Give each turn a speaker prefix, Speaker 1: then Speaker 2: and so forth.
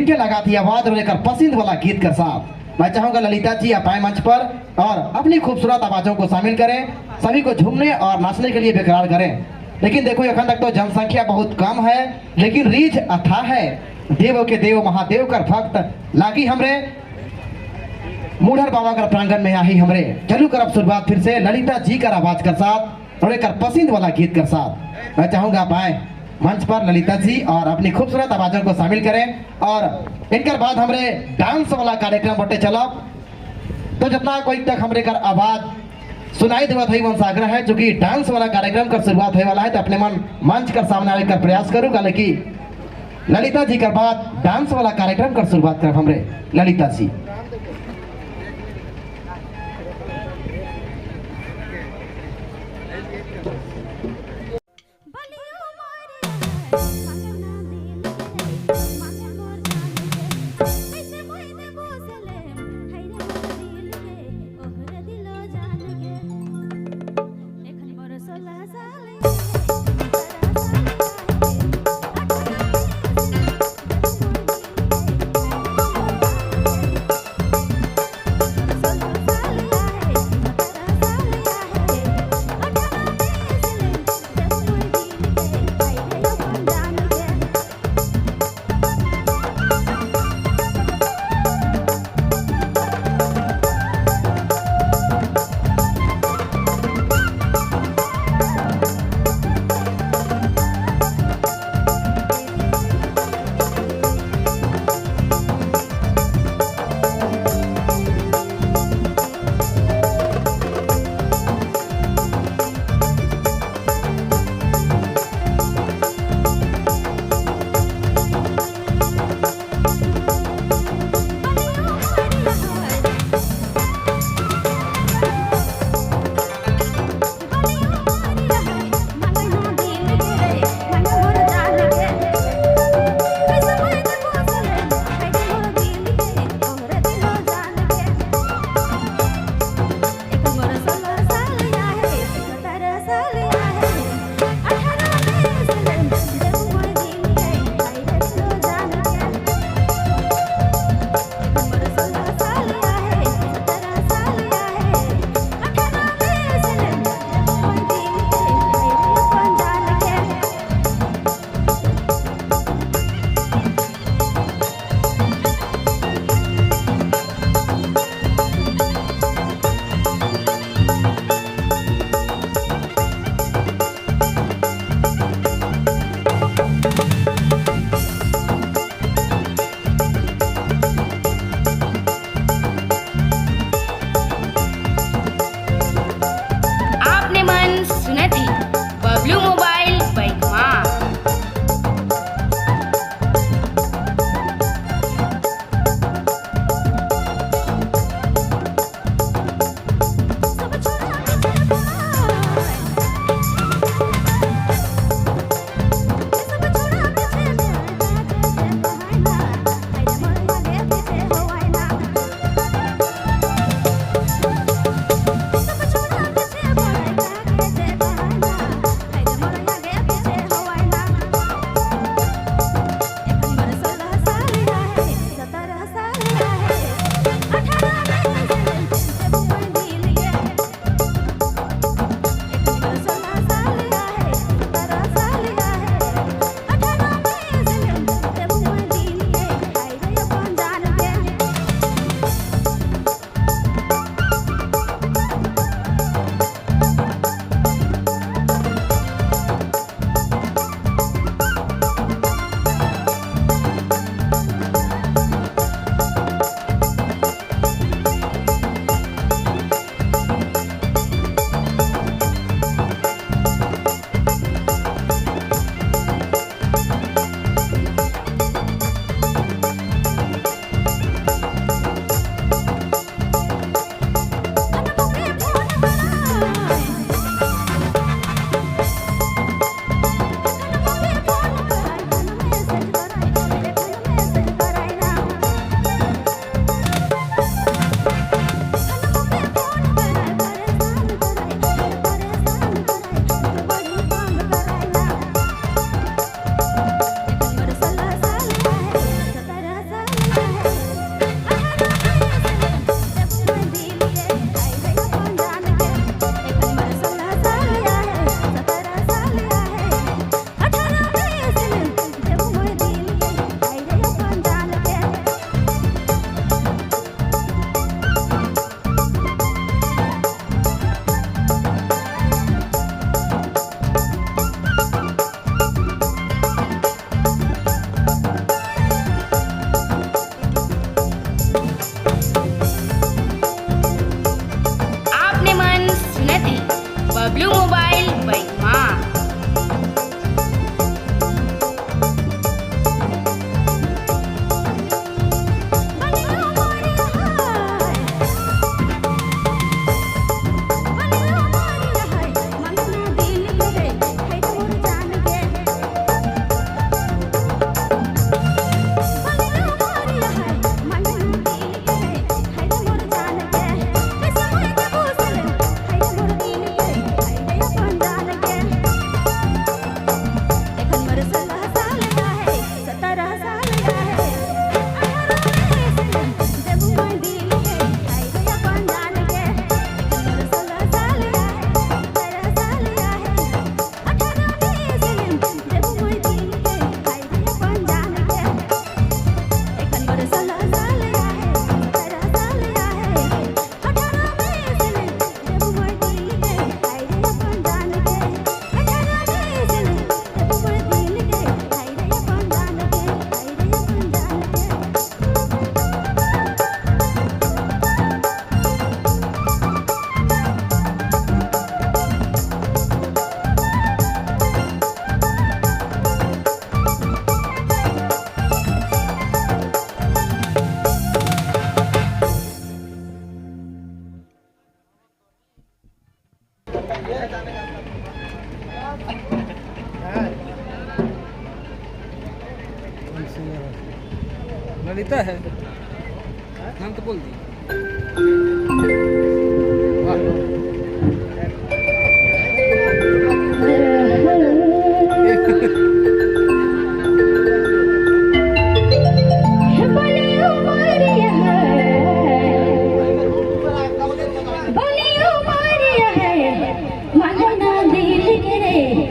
Speaker 1: जिनके लगा थी आवाज और लेकर पसंद वाला गीत के साथ। मैं चाहूंगा ललिता जी आप आए मंच पर और अपनी खूबसूरत आवाजों को शामिल करें, सभी को झूमने और नाचने के लिए बेकरार करें। लेकिन देखो अखन तक तो जनसंख्या बहुत कम है, लेकिन रीझ अथा है। देवों के देव महादेव कर भक्त लागी हमरे मुढ़र बाबा कर प्रांगण में आही हमरे। चलू कर अब शुरुआत फिर से ललिता जी कर आवाज कर साथ और एक पसंद वाला गीत कर साथ। मैं चाहूंगा आप आए मंच पर ललिता जी और अपनी खूबसूरत आवाजों को शामिल करें और इनकर बाद हमरे डांस वाला कार्यक्रम बटे चला। तो जितना कोई तक हमरे कर आवाज सुनाई देवत है मन आग्रह है, चूंकि डांस वाला कार्यक्रम का शुरुआत होने वाला है, तो अपने मन मंच कर सामने आने का प्रयास करूंगा। लेकिन ललिता जी कर बाद डांस वाला कार्यक्रम कर शुरुआत कर हमरे ललिता जी।
Speaker 2: 18। डब्ल्यू मोबाइल बैमा।
Speaker 3: ललिता है, नाम तो बोल दी।
Speaker 4: माना दिल के रे।